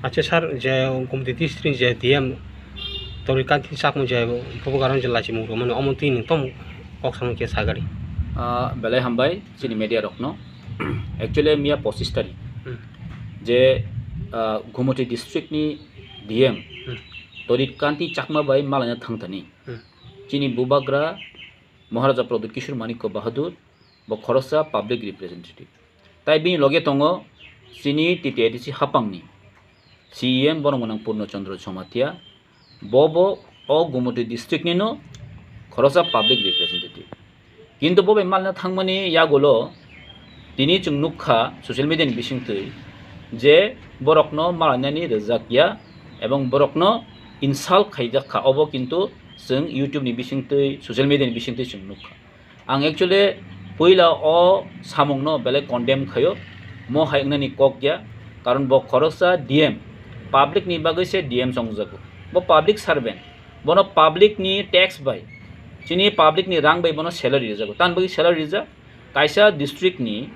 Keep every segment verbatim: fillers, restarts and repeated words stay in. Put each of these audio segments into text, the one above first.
Acha sir, je Gumti district ni je D M Tori Kanti Chakma je Bubagra je lachimung rwmani omo twi nwng tamo kok samung khe sagari. Ah, belai hambai chini media rokno. Actually, miya pochis tarik Hmm. je, ah, Gumti district ni D M Hmm. Tori Kanti Chakma bai malaina thangthani. Hmm. Chini Bubagra Maharaja Pradyut Kishore Manikya Bahadur, bo khoroksa public representative. Tai bini loge tongo chini T T A D C hapangni C E M Boromgwnang Purno Chandra Jamatia, bo bo o Gumti district nino khoroksa public representative. Kintu bo bai malna thangmani yagulo tini chwng nukha social media ni bisingtwi je borokno malainani rwjak ya ebong borokno insult khaijak kha, obo kintu chwng YouTube ni bisingtwi social media ni bisingtwi chwng nukha. Ang actually puila o samungno belai condemn khaio, mo hai wngnani kok ya, karon bo khoroksa D M, public ni bagwi se D M chongjago, bo public servant, bono public ni tax bai, chini public ni rang bai bono salary rijago, tamni bagwi salary rijak? Kaisa district ni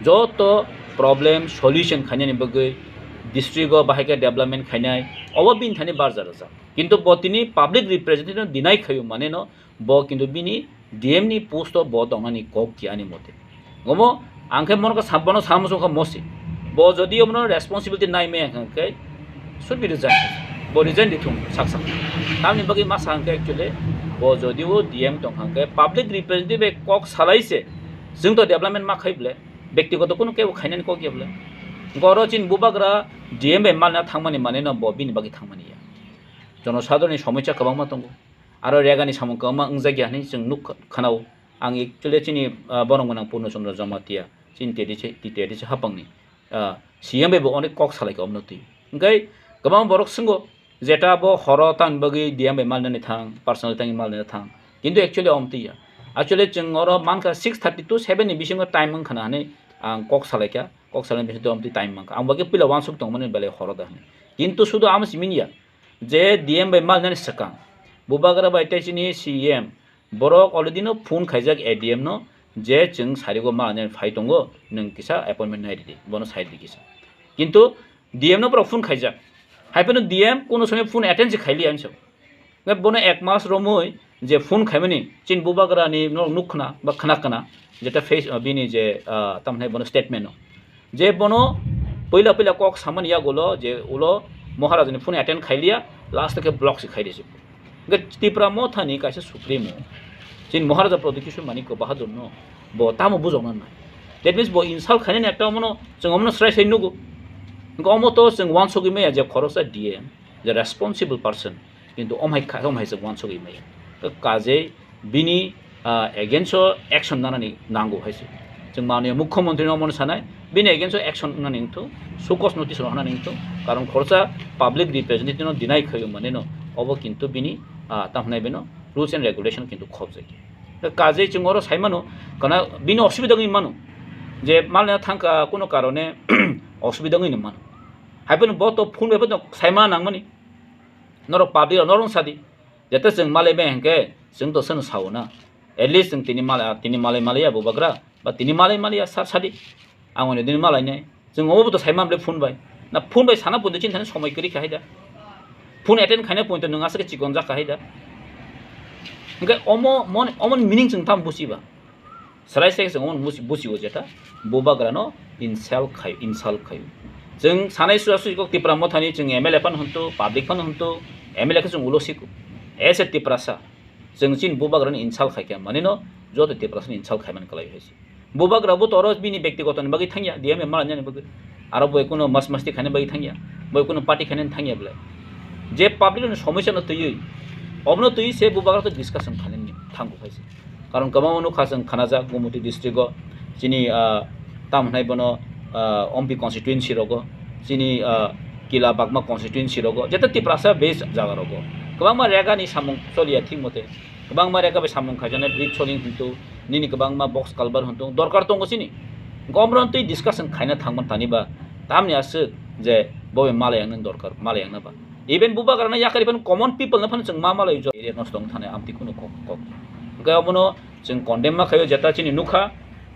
joto problem solution khainani bagwi district o bahai khe development khainai, obo bini thani barja rwjak, kintu bo tini public representative no deny khaio maneno, bo kintu bini D M ni post o bo tongnani kok ya ani mote. Omo ang khe mono kha sab-, bono samo songkha mosi. Bo jodi omono responsibility nai maya hwnkhe should be resign. Bo resign di thung sak sak. Tamni bagwi ma sa hwnkhe actually bo jodi o D M tong hwnkhe public representative bai kok salai se, chwng to development ma khai ble, bektigoto kunu kebo khainani kok ya ble. Hwnkhe oro chini Bubagra D M bai malna thangmani maneno bo bini bagwi thangmani ya. Jonosadharonni somosya kwbangma tongo. Aro Regani samung kwbangma wngjakya hinwi chwng nuk kha-, khwnao. Ang actually chini, ah, Boromgwnang Purno Chandra Jamatia, chini T T A D C, T T A D C hapangni, ah, C M bai bo onek kok salaikha omono twi. Hwnkhe kwbangma borok swngo, jeta bo horo tamni bagwi D M bai malnani thang, personal tangwi malnani thang. Kintu actually omo twi ya. Actually chwng oro mankha six thirty to seven ni bisingo time wngkhana hinwi ang kok salaikha, kok salaini bisingtwi omo twi time mankha. Ang bagwi puila uansuk tongmani belai horo da hinwi. Kintu sudu amo simi ya. Je D M bai malnani swkang, Bubagra bai tei chini C E M, borok already no phone khaijak A D M no, je chwng sarigo malnani phai tongo, nwng kisa appointment nai ridi, bono sai ridi kisa. Kintu D M no borok phone khaijak, hai phano D M kuno somoi phone attend se khailiya hinwi sa. Bono ek mas romwi je phone khaimani, chini Bubagra ni norok nuk khna ba khna khna, jeta face, ah, bini je, ah, tamhinai bono statement no. Je bono puila puila kok samani yagulo je ulo Maharajani phone attend khailiya, last khe block se khaidi se. Hwnkhe Tipra Mothani kaisa supremo, chini Maharaja Pradyut Kishore Manikya Bahadur no bo tamo bujokna nai. That means bo insult khainani ekta omono chwng omono srai srai nugo. Hwnkhe omo to chwng uansugwi maya je khoroksa D M, je responsible person, kintu omhai kha, omhai se uansugwi maya. Kajei bini, ah, against o action nanani nango hai se. Chwng manwi mukhyamantri no omono sanai, bini against o action wngnani wngthu, show cause notice rw hwnani wngthu, karon khoroksa public representative no deny khaio manwi no, obo kintu bini, ah, tamo hwnai bino rules and regulation kintu khobjak. Kajei chwng oro sai mano, kana bini osubida wngwi mano, je malna thangkha kuno karone osubida wngwi mano. Hai phano bo to phone bai phano sai ma nangmani. Norok public rok norok sadi. Jete chwng malai bai hwnkhe chwng to seno sao na. At least chwng tini malai, tini malai malai ya Bubagra, ba tini malai malai ya sir sadi. Ang oni dini malai nai. Chwng obo to sai ma bwle phone bai. Na phone bai sana phone de chini thani somoi kwrwi kha hai da. Phone attend khaina phone to nwng aswk chikon jak kha hai da. Hwnkhe omo mon, omo meaning chwng tam busi ba. Srai se chwng omo busi, busi o jeta Bubagra no insult khai, insult khai. Chwng sanai suya suya kok Tipra Mothani chwng M L A phano hwntu, public phano hwntu, M L A khe chwng ulo siko. As a Tiprasa, chwng chini Bubagra ni insult khai khe manwi no joto Tiprasa ni insult khai man kwlai hai se. Bubagra bo to oro bini bektigoto ni bagwi thangya, D M bai malanya ni bagwi. Aro bo kuno mas masti khaina bagwi thangya, bo kuno party khaina thangya bwle. Je public ni somosya no twiwi, obono twiwi se Bubagra to discussion khaina ni thango hai se. Karon kwbangma nukha chwng khanajak Gumti district o, chini, ah, tam hwnai bono, ah, Ompi constituency rogo, chini, ah, Kila Bagma constituency rogo, jeta Tiprasa base jaga rogo. Kwbangma Rega ni samung choliya thik mote. Kwbangma Rega bai samung khaijaknai bridge soling hintu, nini kwbangma box culvert hintu dorkar tongo chini. Gomron twi discussion khaina thangma tani ba, tamni aswk je bo bai malai yang nang dorkar, malai yang na ba. Even Bubagra no yakari phano common people no phano chwng ma malai jo area nosto wng thani amtwi kuno kok, kok. Hwnkhe obono chwng condemn ma khaio, jeta chini nukha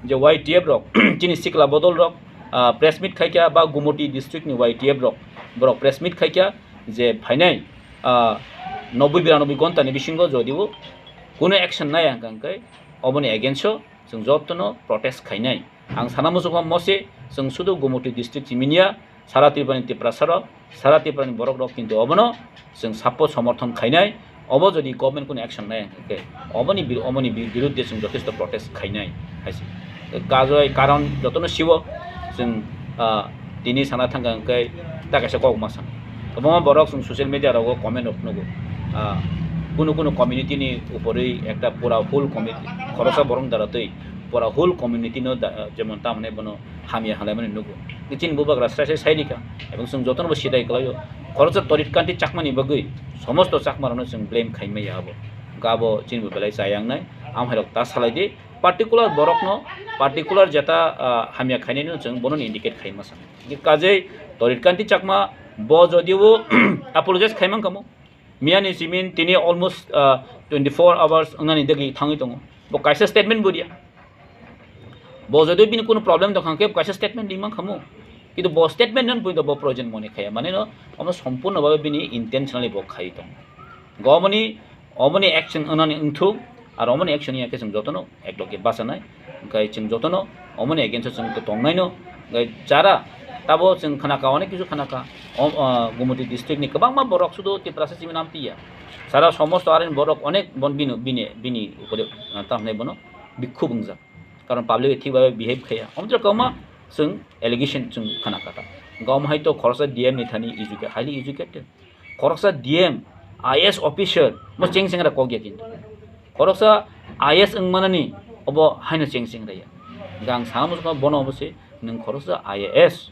je Y T F rok, chini sikla bodol rok, ah, press meet khaikha ba Gumoti district ni Y T F rok, borok press meet khaikha je phainai, ah, noboi biranoboi ghonta ni bisingo jodi o kunu action nai hwnkha hwnkhe oboni against o chwng jotono protest khainai. Ang sana muchungkha mose chwng sudu Gumoti district simi niya, sara Tripura ni Tiprasa rok, sara Tripura ni borok rok kintu obono chwng support somorthon khainai. Obo jodi government kunu action nai hwnkhe oboni bir-, oboni bi-, birudde chwng jothesto protest khainai hai se. Kajoi karon jotono siwo chwng, ah, tini sana thangkha hwnkhe ta kaisa kok ma sana. Kwbangma borok chwng social media rogo comment rok nugo. Ah, kunu kunu community ni uporwi ekta pura whole community, khoroksa borok ni dara twi pura whole community no da-, jemon tamni bono hamya halaimani nugo. Chini bubagra sai sai sai rikha, ebong chwng jotono bo sidai kwlaio. Khoroksa Torit Kanti Chakmani bagwi somosto Chakmarokno chwng blame khaimaya abo. Gabo chini bo belai chayang nai, amhairok ta salai di. Particular borokno, particular jeta, ah, hamya khainai no chwng bono indicate khaima sa. Kajei Torit Kanti Chakma bo jodi o apologize khaimang kamo. Miyani simin tini almost, ah, twenty-four hours wngnani degi thangwi tongo. Bo kaisa statement bo riya. Bo jodi bini kunu problem tong kha khe kaisa statement rimang khamu. Kintu bo statement non puito bo projen mone khaya. Mane no, omo sompurno babe bini intentionally bo khai tong. Gomoni, omoni action wngnani wngthuk, ar omoni action ya khe chwng jotono ekloge bachanai. Hwnkhe chwng jotono omoni against o chwng to tongnaino. Hwnkhe jara tabo chwng khanaka, onek kisu khanaka. Om, ah, Gumoti district ni kwbangma borok sudu Tiprasa simi nam tiya. Sara somosto arin borok onek bon bini, bini, bini upore, ah, tamhwnai bono bikhuk wngjak. Karon public thik babe behave khaya. Omtro kwbangma chwng allegation chwng khanaka ta. Gom hai to khoroksa D M ni thani educa-, highly educated. Khoroksa D M, I A S officer, mo cheng chengra kok ya kintu. Khoroksa I A S wngmanani obo haino cheng chengra ya. Gang sama musuka bono obo se, nwng khoroksa I A S,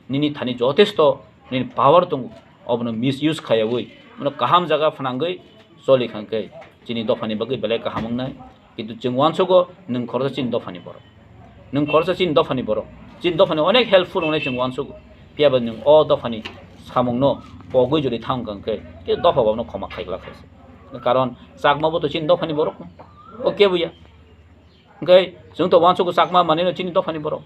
nini thani jotesto nini power tongo, obono misuse khayawi, bono kaham jaga phnangwi choli khangkhe chini dophani bagwi belai kaham wngnai. Kintu chwng uansugo nwng khoroksa chini dophani borok. Nwng khoroksa chini dophani borok. Chini dophani onek helpful wngnai chwng uansugo. Phiya ba nwng o dophani samungno pogwi jodi thang kha hwnkhe, khe dopha bono khoma khai glak hai se. Karon Chakma bo to chini dophani borok no. O kebo ya. Hwnkhe chwng to uansugo Chakma manwi no chini dophani borok.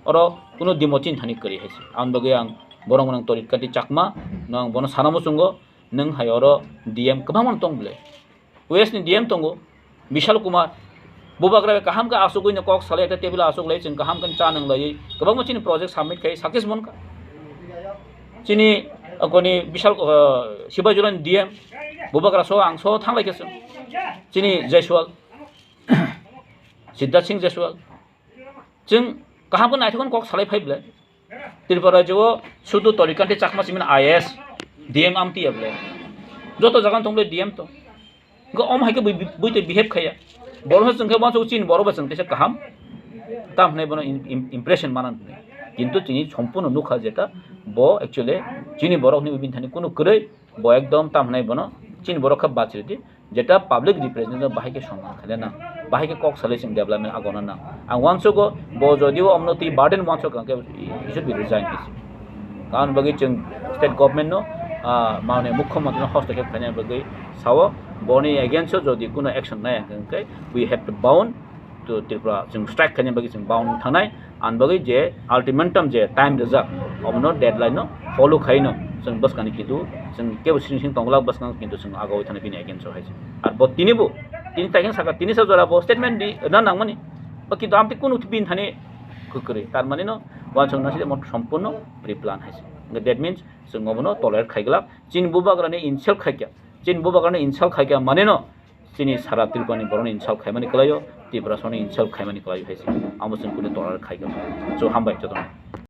Oro kuno dimo chini thani kwrwi hai se. Ang bagwi ang borok nwng Torit Kanti Chakma, nwng bono sana muchungo, nwng hai oro D M kwbangma tong bwle. West ni D M tongo, Bishal Kumar. Bubagra kaham khe asugwi no kok salai, ekta table asuk lai, chwng kaham khe cha nang lai, kwbangma chini project submit khai success mon kha. Chini, uh, koni Bishal, uh, Sibajola ni D M, Bubagra so ang so thang lai khe chwng. Chini Jaiswal, Siddharth Singh Jaiswal. Chwng kaham khe naithok khe kok salai phai bwle. Tripura rajyo o sudu Torit Kanti Chakma simi I A S, D M amtwi ya bwle. Joto jaga tong bwle D M to. Hwnkhe omo hai khe bui, bui, bui twi behave khaiya. Borok se chwng khe uansuk chini borok bai chwng teisa kaham. Tam hwnwi bono im-, im-, impression manan hwnwi. Kintu chini sompurno nukha jeta bo actually chini borok ni bini thani kunu kwrwi. Bo ekdom tam hwnwi bono chini borok khe bachiridi, jeta public representative bahai khe songman khaina nang, bahai khe kok salai chwng development agona nang. Ang uansugo bo jodio omno twi burden uansuk kha khe he should be resign hai se. Karon bagwi chwng state government no, ah, mane mukhyamantri no hostokhe khaina bagwi sao, boni against o jodi kuno action nai hwnkhe we have to bound to Tripura chwng strike khaina bagwi chwng bound thangnai, ani bagwi je ultimatum je time rijak, omono deadline no follow khaino chwng bwskangni kintu chwng kebo sring sring tongla bwskang kintu chwng agoi thani bini against o hai se. Ar bo tini bo, tini taikhe saka tini sa jora bo statement di na nangmani, ba kintu amtwi kunu bini thani kwrwi, tar mani no uansuk nasi mo sompurno pre-plan hai se. That means chwng omono tolerate khaiglak, chini bubagrani insult khaikha, chini bubagrani insult khaikha mani no, chini sara Tripurani borokno insult khaimani kwlaio, Tiprasano insult khaimani kwlaio hai se. Amo chwng kunu tolerate khaigwno. So, hambai jotono.